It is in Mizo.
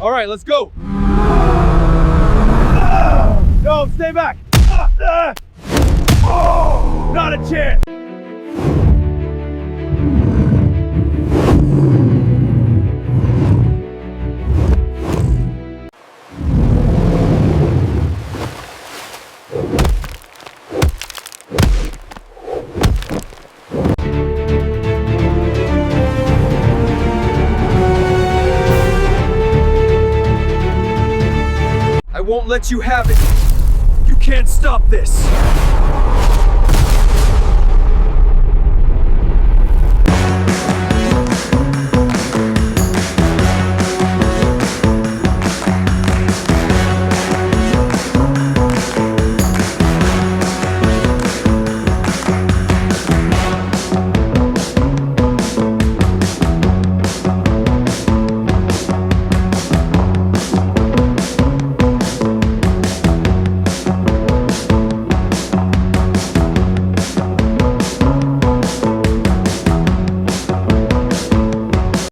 Alright, let's go! No, stay back! Not a chance! I won't let you have it! You can't stop this!